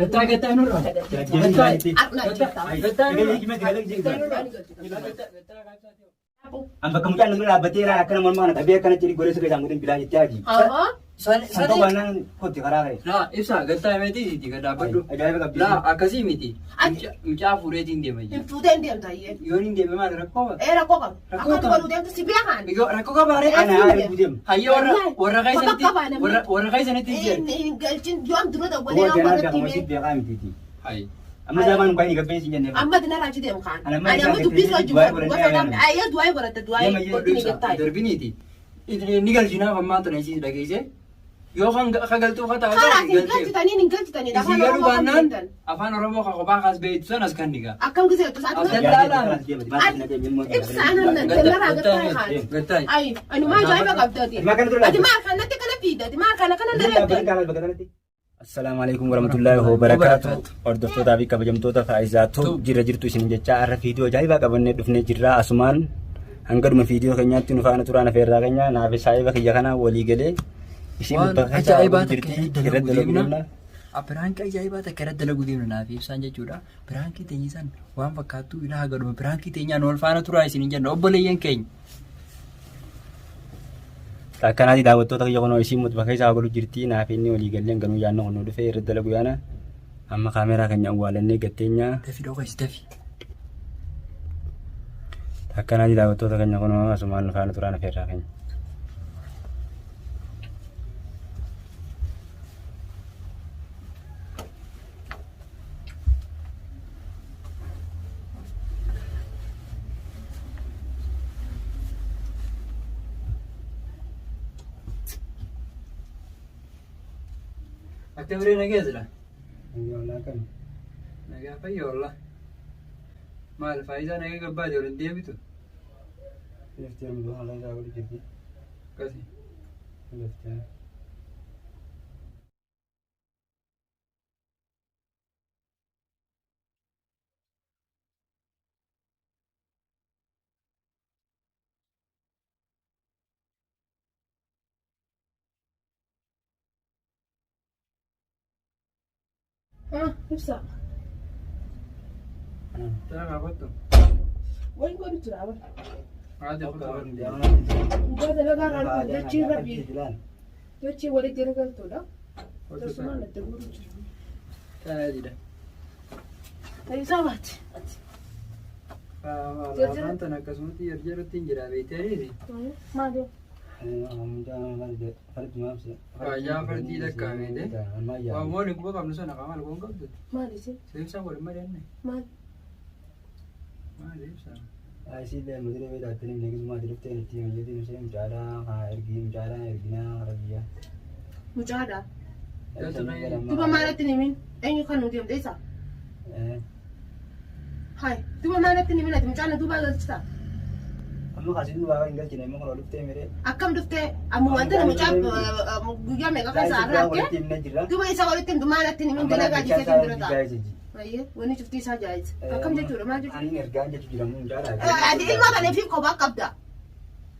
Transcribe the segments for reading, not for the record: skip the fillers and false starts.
Gattaa gattaa nurra. Gattaa An bakka mucaan nama dhaabbatee ilaalan akkana mormaa kana qabee akkana jedhi godhee suphee isaan godhin bilaa jettee haji. San ta'uu baannaan kotti karaa ka'e. Laa ibsa gattaa meetii siiti gad dhaabbadhu. Ajaa'iba qabdi. Laa akkasii miti. Mucaa fuudheetiin deema Hin fuutee hin deemta iyyee. Yoon hin deeme maal rakkoo qaba? Ee rakkoo qaba. Rakkoo Akka qaba. dubalu deemtu si beekaan. Yoo rakkoo qaba ree? Ana haa erguu deemu. Hayyee warra warra keessanitti Kopha qabaa namni. warra warra keessanitti Hin jira. hin galchin yoom dura Huwa dawwalee waan janaa warratti beekama si himee. beekaa mitiiti. Hayi. Amma zamaan kan hin gabbeen sin jennee. Amma dinarraa achi deemu kaan. Ani amma Ani amma isaan dubbii gattee wajjin du'aa godhu. godhannee Gosa ayyaana. ayyee du'aa godhatte du'aa Deema iyyee godhatti ni gattaa. Darbiniiti. Ni galchinaaf ammaa tana isiis dhageesse. Yoo kan galtuu ka taate Karaa hin galchitanii hin galchitanii Isii afaan galuu Oromoo kam baannaan beektan. afaan Oromoo ka kophaa kaas beektu san as kan dhigaa. Akkam gisee jettu isaati Abdallaa Ibsa anan dallarraa gattaa haati. Gattaa. Ayi ani maa ajaa'iba qabdati. Ati maal kanatti kana fiida ati maal kana kana dareedda. Assalaamu alaikum warahmatullahi wabarakatuh. Hordoftootaa fi kabajamtoota faayizaatu jira jirtu isin jechaa har'a viidiyoo ajaa'ibaa qabannee dhufnee jirra. Asumaan hanga dhuma viidiyoo keenyaatti nu faana turaan afeerraa keenya naaf saahiba kiyya kana walii galee isin Waan bakka keessa ajaa'ibaa jirti takka irratti irratti dalaguu dalaguu deemna. deemna. Piraankii ajaa'ibaa takka irratti dalaguu deemna naaf ibsaan jechuudha. Piraankii teenyi san waan fakkaattu ilaa hagadhuma piraankii teenyaan wal faana turaa isin hin jenna obboleeyyan keenya. Akkanaati daawwattoota kiyya kunoo isiin mutba keessa galu jirti naaf inni walii galleen ganuu yaadna kunoo dhufee irratti dalagu yaana amma kaameeraa keenya awwaalannee gatteenya. Dafi dhokaisi dafi. Akkanaati daawwattoota keenya kunoo asumaan nu faana turaan afeerraa keenya. Akka biree nagee jira. Nagaa fayya wallah. Maal faayidaa nagaa gabbaate waliin deebitu? Akkasi. Ah ibsa. Tana kaafattu. Wayii godhu jira abal. Haati kutu waliin deema. Dhugaa dalagaa irraa dhufan dachii rabbi dachii walitti garagaltuudha. Tasumaan adda godhu jira. Tana jira. Isaa baati. Afaan tana akkasumatti jarjarutti hin jira beektaniiti. Maali? Faayidaa fardii lakkaa'amee Waan waliin quba qabnu sana qaama alkoon qabdu. Maali isin? Seebisaan waliin mari'anne. Maal? Maali ibsaa? Mucaadha. Duba maalatti hin himin? Eenyu kan nuti deemte isa? Hai, duba maalatti hin himin ati mucaan duuba galchita. Amma kasii duubaa hin galchine amma kunoo dhuftee miree. Akkam dhuftee amma wanta na mucaa guyyaa meeqa keessa har'a argee duba isa walitti himtu maalatti hin himin dalagaa dhiisee bira ta'a. Ayyee wanni cuftii isaa jaayisa. Akkam jechuudha maal jechuudha? Ani ergaan jechuun jira mun jaalaa. Ati ilma kana fi kophaa qabda.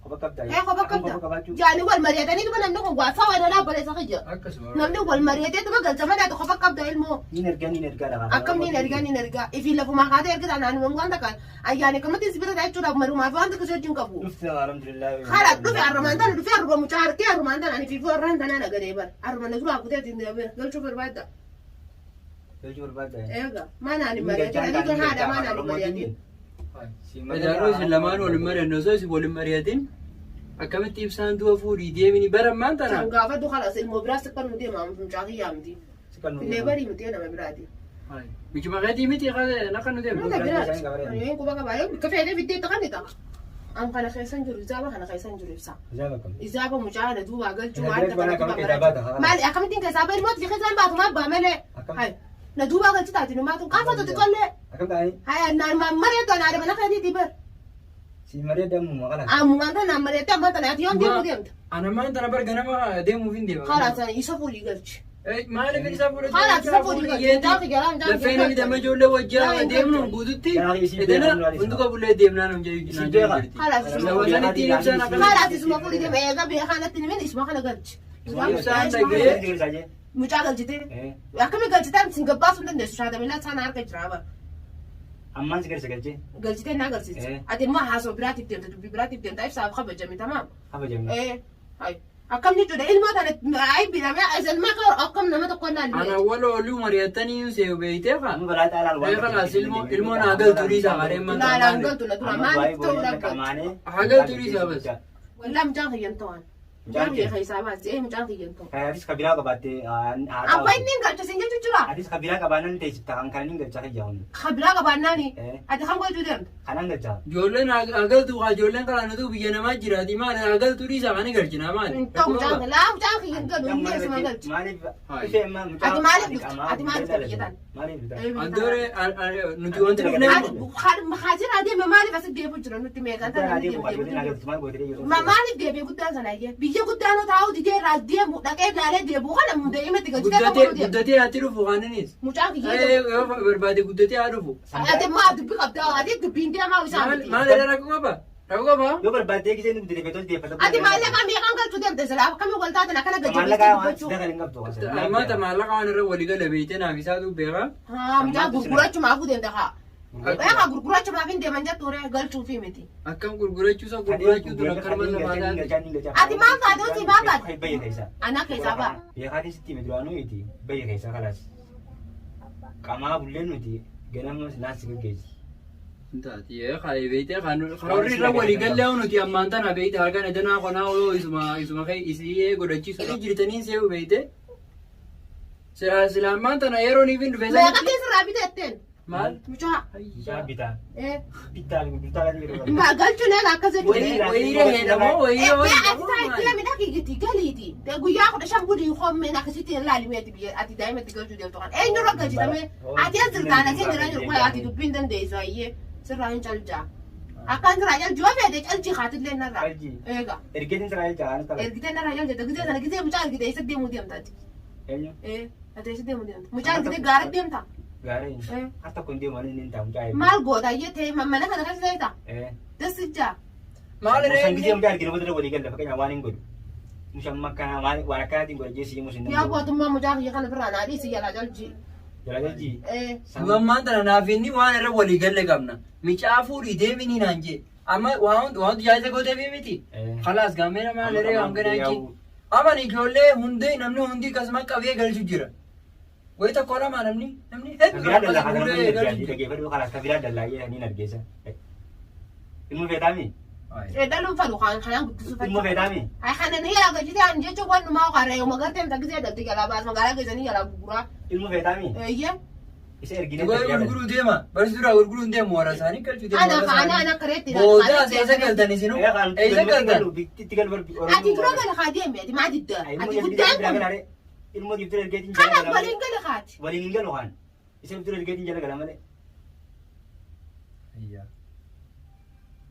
Kopha qabda. Ee kophaa qabda. Jaani wal mari'atanii duba namni kun waa sawa irra dhaabbalee isa Akkasuma. Namni wal mari'atee duba galcha malee kophaa qabda ilmoo. Niin ergaa niin ergaa lafa. Akkam niin ergaa niin ergaa ifi lafumaa kaatee erga taanaan waan waan takka ayyaana kamatti si bira jechuudhaaf marumaaf waan takka si wajjin qabu. Dhufte alhamdulillah. Kala dhufe arrumaan tana dhufe arruma mucaa harkee arrumaan tana ani fiifuu arraan tanaan agaree bara arruma na duraa kutee ittiin galchuu barbaadda. Galchuu barbaadda. Eega maana ani mari'atin ani tun haadha maana ani mari'atin. Ijaaruu isin lamaan waliin mari'anne osoo isin waliin mari'atin akkamitti ibsaan du'a fuudhii deemini bara ammaan tana. Kan gaafadhu kalas ilmoo biraas akka nu deema mucaa kiyyaa miti. Illee barii miti nama biraati. Michuma keetii miti akka nu deemnu. Nama biraati. Ani quba qabaa yoo bikka feetee fiddee takka ni ta'a. An kana keessan jiru izaaba kana keessan jiru ibsa. Izaaba mucaa na duubaa galchuu waan takka na duubaa galchuu. Maali akkamittiin keessaa bahi ilmooti keessaan baatu maal baa malee. Hai na duubaa galchi taati numaatu qaafa tuti qollee. Akkam ta'anii? Hai naan mareetu anaa dabala keetiiti bar. Si maree dammu maqala. Ammumaan tana naan mareetti ammaan tana ati yoom deemuu deemta. Ana ammaan tana bar ganama deemuuf hin deema. Karaa sana isa fuulii galchi. Maaliif isa fuudhee Karaa isa fuulii galchi. Mucaa kiyya mucaa Lafee namni damma ijoollee wajjin deemnu guututti edana hunduka bullee deemnaa nuun jedhu jirti. Karaa isuma Lafa sanitti ibsaan akka Karaa isuma fuulii deema eega beekaa natti himin isuma kana galchi. Ibsaan dhagee Mucaa galchitee. Eh. Akkami galchitee sin gabbaasuu hin dandeessu shaadamillaa sana harka jira bara. Ammaan si garsi galchee. Galchitee naa galchite. Eh. Ati immoo haasoo biraatiif deemta dubbii biraatiif deemta ibsaaf kabajame tamaam. Kabajamne. Eh. Hay. Akkam jechuudha ilmoo tana ay bitamee ilma akkam nama tokko naan Ana wal ooluu mari'attanii seeyu beeytee kaa. Amma balaa xaalaan waan. Eh, kalaas ilmoo naa galtu dhiisaa malee man Laalaan galtu na dura maaliif ta'uu dhabdu? Haa galtu dhiisaa bas. Wallaa mucaan kiyyan ta'an. Mucaan kiyya keessaa baas ee mucaan kiyyan ta'u. Atis kabiraa qabaattee Abbaa inni hin galchu sin jechuu jira. Atis kabiraa qabaannan teessifta kan kanan hin galcha kiyya hundi. Kabiraa qabaannaani. Eh. Ati kan gochuu deemta. Kanan galcha. Ijoolleen haa galtu haa ijoolleen karaa nutu biyya namaa jiraati maali haa galtu dhiisaa kan galchina maali. Hin ta'u mucaan laa mucaan kiyya hin galu inni eessuma galchu. Maaliif Hai. ishee amma mucaa Ati maaliif dhufte? Ati maaliif dhufte biyya tana? Maaliif dhufte? Andoore nuti wanti dhufnee Haajira adeeme maaliif asi deebi'u jira nutti meeqan Guddaan tana adeemu deebi'u ijoolleen haa jira. galtu maal gootee yeroo Maaliif deebi'e guddaan sana iyyee biyya guddaan taa'u didee irraa deemu dhaqee ilaalee deebi'u kana daa'imatti galchitee guddatee akka deemu. guddatee haa dhufu kaaninis. Mucaan kiyya Yoo barbaade guddatee haa dhufu. Ati maa dubbi qabda ati dubbiin deemaa isaa miti. Maal jedha rakkoo qaba? Rakkoo qaba? Yoo barbaaddee gisee nuti deeffatu deeffata. Ati maallaqa meeqaan galchuu deemte silaa akkamii wal taatan akkana Maallaqa gajjabeessee waan dubbachuu. dagal hin qabdu. Amma ta maallaqa waan irra walii gala beeytee naaf isaatu beeka. Haa mucaa gurgurachumaafuu deemte haa. Eegaa gurgurachumaaf hin deeman jettu ree galchuufi miti. Akkam gurgurachuu isa gurgurachuu dura akka nama lafaa Ati maal taate hojii maal taate? Bayya keessa. Ana keessaa ba'a. Beekaatiin sitti hime duraanuu miti bayya keessa kalaas. Qamaa bulleen nuti ganama naas si gaggeessi. Taati haa beeytee karoorri irra walii gallee nuti ammaan tana beeyte halkan edanaa qonaa yoo isuma isuma kee isii godhachiisu jirtanii see'u beeyte. Sila ammaan tana yeroo niif hin dhufe Meeqa keessarraa bitatteen? Maal? Mucaa. Mucaa bitaa. Eh. Bittaa fi gurgurtaa kan yeroo Ma galchuun eega akkas jechuudha. Wayiiree heedhamoo wayiiree Ati taa'ee midhaa galiiti. Guyyaa 15 bulii hommeen akkasitti hin laalimeeti biyya ati daa'imatti galchuu deemtu kan. Eenyurra galchitame? Ati as jirtaan as hin jiran jiru ati dubbiin dandeessu ayyee sirraa hin calja. Akkaan sirraa calji yoo feete calji haatillee narraa. Calji. Eega. Ergeetiin sirraa jecha anis qaba. Ergitee narraa calji gisee sana gisee mucaa ergite eessa deemuu deemta ati? Eenyu? Ee ati eessa deemuu deemta? Mucaa ergite gaara deemta? Gaarii. Eh. Har tokko hin deemu anis ni taa'u mucaa eeguu. Maal goota ayyee ta'e mana kana keessa ta'e Eh. Dasijjaa. Maal Mucaan gisee ree? mucaa arginu booda walii galla fakkeenyaaf waan hin godhu. Mucaan akkanaa maal waan akkanaatiin godha jeessi himus hin Yaa danda'u. gootummaa mucaa kiyya kana birraa naa dhiisi jalaa calji. Jala galchi. Ee. Ammaan tana naaf inni waan irra walii galle qabna. Micaa fuudhii deeminii naan jee. Amma waan waan jaayisa gooteef miti. Eh. Khalaas gaamee maal ree waan kana Amma jechi. Aman ijoollee hundee namni hundi akkasuma qabee galchu jira. Wayi tokko lama namni namni hedduu Kabiraa dallaa akkasuma kana guuree namni galchu argaa jira. dhaggeeffadhu kalaas kabiraa dallaa ni argeessa. Ilmu feetaami? Dhaluun fadhu kan kanaan guddisuu Ilmu feetaami? Ay kanan yaa galchite an jechuun waan numaa qarree yoo magartee ta gisee dhalti jalaa baas magaalaa geessanii jalaa gurguraa. Ilmu feetaami? Eeyyee. Isa erginee Dubaay gurguruu deema. Barsiisuudhaa gurguruu hin deemu warra isaanii galchuu deemu. Ana warra ana isaanii. ana kareetti. Booda as eessa galtan isinuu? Eessa galtan? Itti galu barbi. Ati dura gala haa deemi ati maa didda. Ati guddaan kun Ilmoo giftura ergeetiin jala kanaaf gala waliin malee. gala haati. Waliin hin galu kaan. Isa giftura ergeetiin jala gala malee.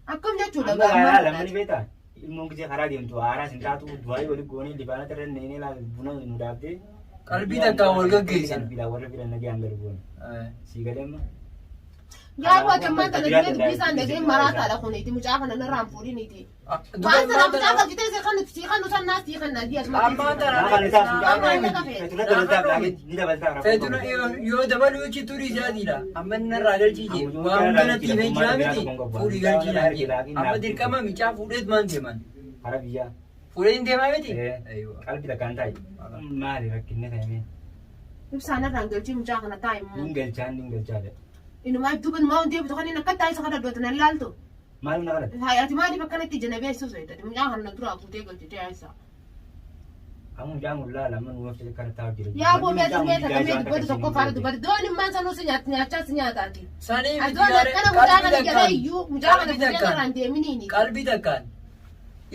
Akkam jechuudha Amma karaa gaamma. lamani beektaa? Ilmoon gisee karaa deemtu haaraas hin taatu du'aa waliin goonee libaana irra neenee buna nu dhaabdee. Qalbii takkaan wal gaggeessina. Qalbiidhaan warra filan nagaan galu goone. Sii galee amma. Yaa gootummaa tana dhibee dubbii isaan dhageen maraataadha kuniiti mucaa kana narraan fuudhiniiti. Waan sana mucaa galchitee si kan si kan nusan naas si kan naas asuma. Ammaan tana Nama kan isaaf Amma inni kafe. Feetuna dabaltaaf ni dabaltaaf. Feetuna yoo dabaluu jechi turii isaatiidha. Amma inni irraa galchii jee. Waa hunda natti himee jira miti. Fuudhii galchii naan jee. Amma dirqama micaa fuudheet maan deeman. Karaa biyyaa. Fuudhee hin deemaa miti? Qalbii takkaan taa'i. Maali rakkinni ta'e Ibsaan irraan galchii mucaa kana taa'e immoo. Nin galchaa nin galchaa jedha. Inumaa duuba inumaa hundi deebitu kan inni akka taa'e isa kana dootan ilaaltu. Maaliif na kadhate? Haa ati maaliif akkanatti ija na beeksisuu soyyadate mucaa kana dura fuutee galchitee yaa'isa. Amma mucaan kun laala amma nuuf kana taa'u jira. Yaa boomee ati mee takka mee dubbatu tokko faana dubbatu doon immaan sanuu si nyaatti nyaachaa si nyaataati. Sanii miti Adoon akkana mucaa kana jala iyyuu mucaa kana Qalbii fuutee takkaan. narraan deeminiini. Qalbii takkaan.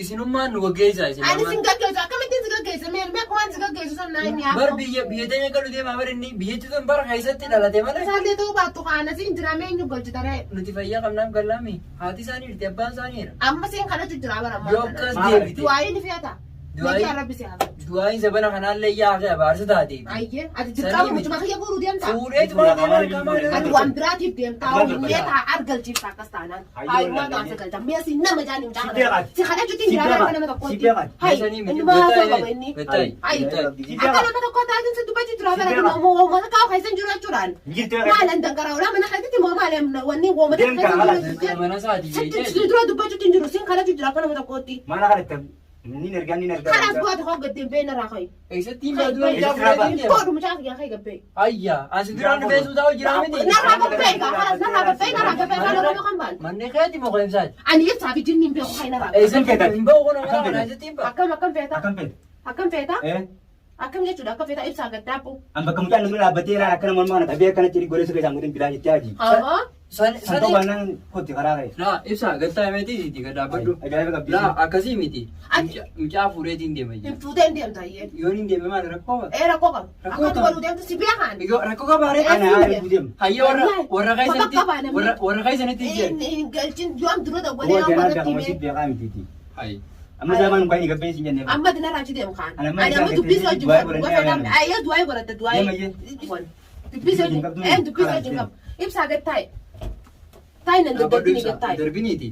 Isinummaan nu gaggeessaa isin Ani lamaan. sin gaggeessu akkamittiin si gaggeessa mee mee akkuma ani si gaggeessu san naa inni Bar haafoo. biyya biyya teenya galu deemaa bar inni biyyatti tun bara keessatti dhalate malee. Isaallee ta'uu baattu kaana siin jira mee eenyu galchita ree. Nuti fayyaa qabnaaf gallaami. Haati isaanii jirti abbaan isaanii jira. Amma siin kadhatu jira bara ammaa Yoo kana. akkas Maal? deebite. Du'aayi ni feeta. Nagaa Rabbi si haa galchu. Du'aayin zabana kanaallee yaaqee abaarsa taate. Ayyee ati dirqama mucuma kiyya guuruu deemtaa? Fuudhee tumaa deemaa. Ati waan biraatiif deemtaa fuudhee taa argalchiifta akkas taanaan. Haayumaa taansa galcha. Mi'a si nama jaani mucaa kana. Si kadhachuutti hin jiraatu akka nama tokkootti. Hayi inni maal ta'uu qaba inni? Hayi akka nama tokkoo taatiin si dubbachuu jira bara kun uummata kaa'u keessa hin jiru jechuudhaan. Maal an danqaraa olaa mana keessatti moo maal wanni uummata keessa hin jiru. Mana isaatii Sitti si dura dubbachuutti hin jiru sin kadhachuu jira akka nama tokkootti. Mana kanatti ni ergaa ni ergaa. Kanaaf bu'aati hoo gaddeen bee narraa ka'i. Eessatti hin baadu mucaa fuudhee deema. Boodhu mucaa kiyyaa ka'i gabbee. Ayya asi duraan dhufee suutaa jiraa miti. Narraa gabbee egaa kanas narraa gabbee narraa gabbee afaan Oromoo kan baanu. Manni keeti moo qeemsaati? Ani ibsaa fi jinni hin beeku ka'i narraa gabbee. Eessatti hin bahu kun mana kana eessatti hin bahu? Akkam akkam feeta? Akkam feete? Akkam feeta? Eh? Akkam jechuudha akka feeta ibsaa gaddaabbu. An bakka mucaan nama dhaabbatee ilaala akkana mormaa kana qabee akkana jedhi godhee suphee saammutiin bilaa jettee haji. Haa. San ta'uu baannaan kotti karaa ka'e. Laa ibsaa galtaa meetii siiti gad dhaabbadhu. Ajaa'iba qabdi. Laa akkasii miti. Ati- Mucaa fuudheetiin deema Hin jira. fuutee hin deemta iyyee. Yoon hin deeme maal rakkoo qaba? Ee rakkoo qaba. Rakkoo Akka qaba. godhuu deemtu si beekaan. Yoo rakkoo qabaaree Ana haa erguu deemu. Hayya warra warra keessanitti Bakka qabaa namni. warra warra keessanitti jira. Hin galchin yoom dura dawwalee Waa yoo janaa warratti beekama si himee. beekaa mitiiti. Hayya. Amma zamaan kan hin gabbee sin jennee. Amma dinarraa achi deemu kaan. Ani amma Ani amma isaa dubbisuu gattee wajjin du'aa godhu. godhannee Gosa ayyaana. ayyee du'aa godhatte du'aa. Deema iyyee. Dubbisuu wajjin Qabdu. ee dubbisuu wajjin qabu. Ibsaa gad taa'i. Taa'i nan Dhaabbadhu daddarbini ibsaa gad taa'i. darbiniiti.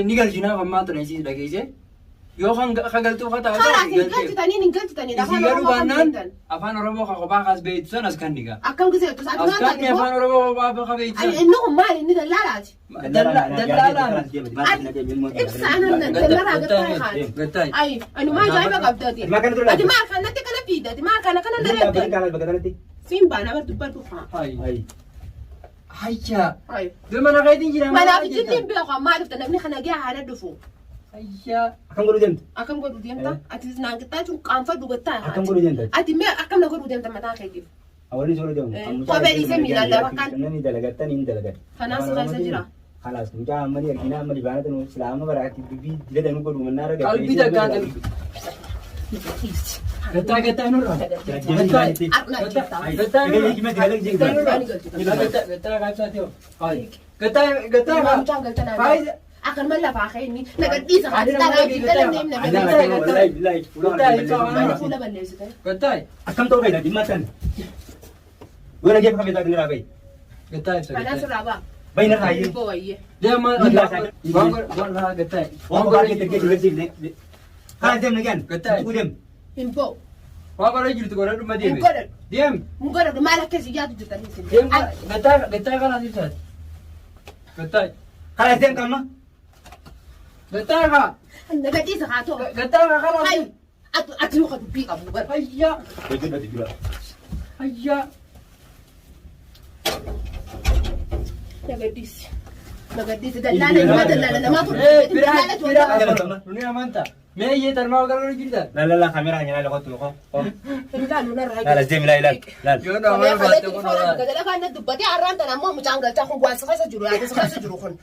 Ni galchinaaf ammaa tana isiis dhageesse. Yoo kan galtuu ka taate Kalaas hin galchitanii hin galchitanii Isii afaan galuu Oromoo kan baannaan beektan. afaan Oromoo ka kophaa kaas beektu san as kan dhiga. Akkam gisee jettu As ati maal kan taate afaan Oromoo kophaa ka beektu san. Inni kun maali inni dallaalaati. Dallaalaan. Ibsaa nan dallarraa gad taa'i haati. Gattaay. Ayi ani maal ajaa'iba qabdati. Ati maal kana dura Ati maal kanatti kana fiida ati maal kana kana nareedda. Siin baana bar dubbadhu haa. Hayya. Hayya. Ayi. Dura mana keetiin jira. Manaaf jinni hin beeku ammaa dhufta namni kana gee haala dhufu. Hayya. Akkam godhuu deemta? Akkam godhuu deemta? Ati naan qixxaachuun qaanfadhu gattaa. Akkam godhuu deemta? Ati mee akkam na godhuu deemta mataa keetiif? Awwaaliin sooruu deemu. Kophee dhiisee miilaan lafa kan. Namni dalagattan hin dalagan. Kanaaf si keessa jira. Kalaas mucaa amma ni argina amma libaana tanu silaa amma baraatti dubbii dila nu godhu mannaa ragaa. Qalbii takkaan Gattaa gattaa nurra. Gattaa gattaa nurra. Gattaa kaabsaa ta'o. Gattaa gattaa kaa. Mucaan galcha naan. Faayidaa. Akkanuma lafaa ka'e inni na gadhiisa haa ta'aa namni na gadhiisa. Mana fuula balleessite. Gattaa Akkam ta'uu fayyada dhimma tan. Yoo nagee bakka feetaa dinaa bayi. gattaa ibsa Kanaaf gattaa. sirraa ba'a. Bayi narraa hayyee. Dhibboo wayyee. Deema waan godhaa gattaa. Waan kophaa keetti ergee jiru Kanas deemna gaan. Gattaa. Tuquu deem. Hin ba'u. Waan godhaa jirtu godhadhu ma Hin deeme. godhadhu. Deem. Hin godhadhu maal akkasii yaadu jirtanii isin. Deem gattaa gattaa kanaas ibsaati. Gattaa. Kanas deem kamma. Gattaa kaa. Na gadhiisa haa ta'u. Gattaa kaa kanaas. Hayi. Ati muka dubbii qabu gara. Hayya. Hojii dura. Hayya. Na gadhiisi. Na gadhiisi. Dallaala ilmaa dallaala namaa ture. Eh, biraa Dallaala biraa. Nuni amanta. Mee iyyee tarmaa garuu jirta. La la la kameraa nyaataa loqotu loqo. Ilaalu narraa Laal as deemi laal laal laal. Yoo na amana baatte kun olaa. Gadala kan dubbatee har'aan tana ammoo mucaan galchaa kun waan si keessa jiru yaada si keessa jiru kun.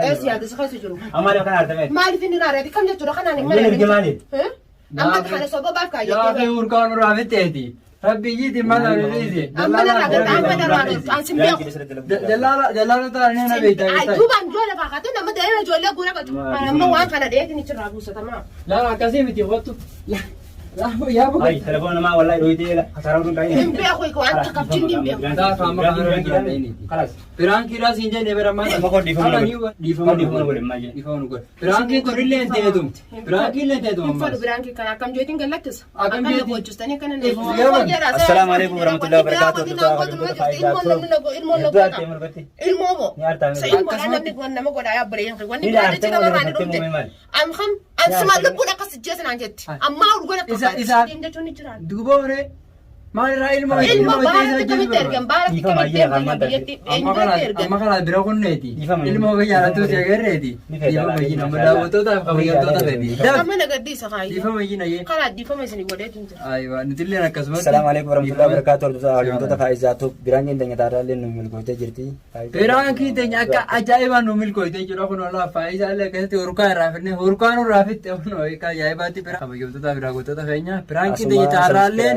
Ees yaada si keessa jiru. Amma lafa kana artame. Maaliif inni raarati kam jechuudha kanaan hin Inni erge maali? Amma kana sababaaf Yaa fi kaayyatee. urkaan uraa fitteeti. Rabbi iyyiti mala riisi. Amma narraa gad amma narraa gad an sin beeku. Dallaala dallaala taa'anii na beektaa jettaa. Duubaan ijoollee lafaa kaatee nama daa'ima ijoollee guura galchu. Amma waan kana dheetiin achirraa buusatamaa. Laa akkasii miti kottu. Yaa buka. Ay telefoon namaa wallahi dhoyitee kasaaraa utuu hin Hin beeku waan takkaaf jinni hin beeku. Kalas. Biraankii raas hin jenne bara maal. Amma koo dhiifama na godhe. Dhiifama Dhiifama na godhe maal jedhe. Dhiifama nu godhe. Biraankiin kun illee hin ta'eetu. Biraankiin illee hin ta'eetu Hin fedhu ammas. biraankii kana akkam jeetiin gallattisa. Akkam Akkam na jeetiin? gochistanii akkana na Assalaamu alaikum warahmatullahi wabarakatuh. Ilmoon na godha. Ilmoo moo? Ni artaa Sa ilmoodhaan namni kun nama godhaa yaa bareedan kan wanni Ni biraa artaa jechi nama irraa ni malee dhumte. maal? Am kam an suma lubbuun akkas ijjeesan jetti. Ammaa ol godha Isa- isa- Deem jechuun ni jiraan. Duuba horee maal irraa ilmoo Ilmoo baaratti kamitti ergan baaratti Dhiifama kamitti ayyee ergan kan biyyatti Amma eenyutti ergan. amma kana bira kunneeti. Dhiifama. Ilmoo biyya alatti si agarreeti. Ni fedha. Dhiifama iyyina amma daawwattootaaf kabajamtoota fedhi. Amma na gaddiisa kaayyoo. Dhiifama iyyina yee. Karaa dhiifama isin godheetu hin jira. Aywa nutilleen akkasumatti. Assalaamu alaikum warahmatullahi wabarakatuh. Hordoftoota hordoftoota Faayizaa Tuub biraan keenya taaraallee nu milkootee jirti. Biraankii teenya akka ajaa'ibaan nu milkooyte jechuudha kun olaa faayidaa illee akkasitti hurkaa irraa fidne hurkaa nurraa fitte kun akka ajaa'ibaatti bira kabajamtoota fi daawwattoota keenya biraankii teenya taarraalleen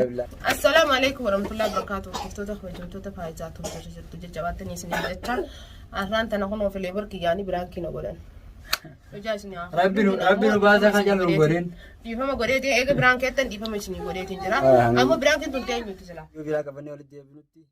Assalaamu alaikum warahmatullahi wabarakatuh. Hordoftoota kabajamtoota Faayizaa Tuub jirtu jajjabaatanii isin jecha. Har'aan tana kun ofilee barkiyyaanii biraankii na godhan. Hojaa isin haa. Rabbi nu baasa kan jallu hin godhin. Dhiifama godheetiin eega biraan keettan dhiifama isinii godheetiin jira. Ah, Ammoo biraan keettan tun teenyuuti sila. Yoo biraa qabannee walitti deebinutti.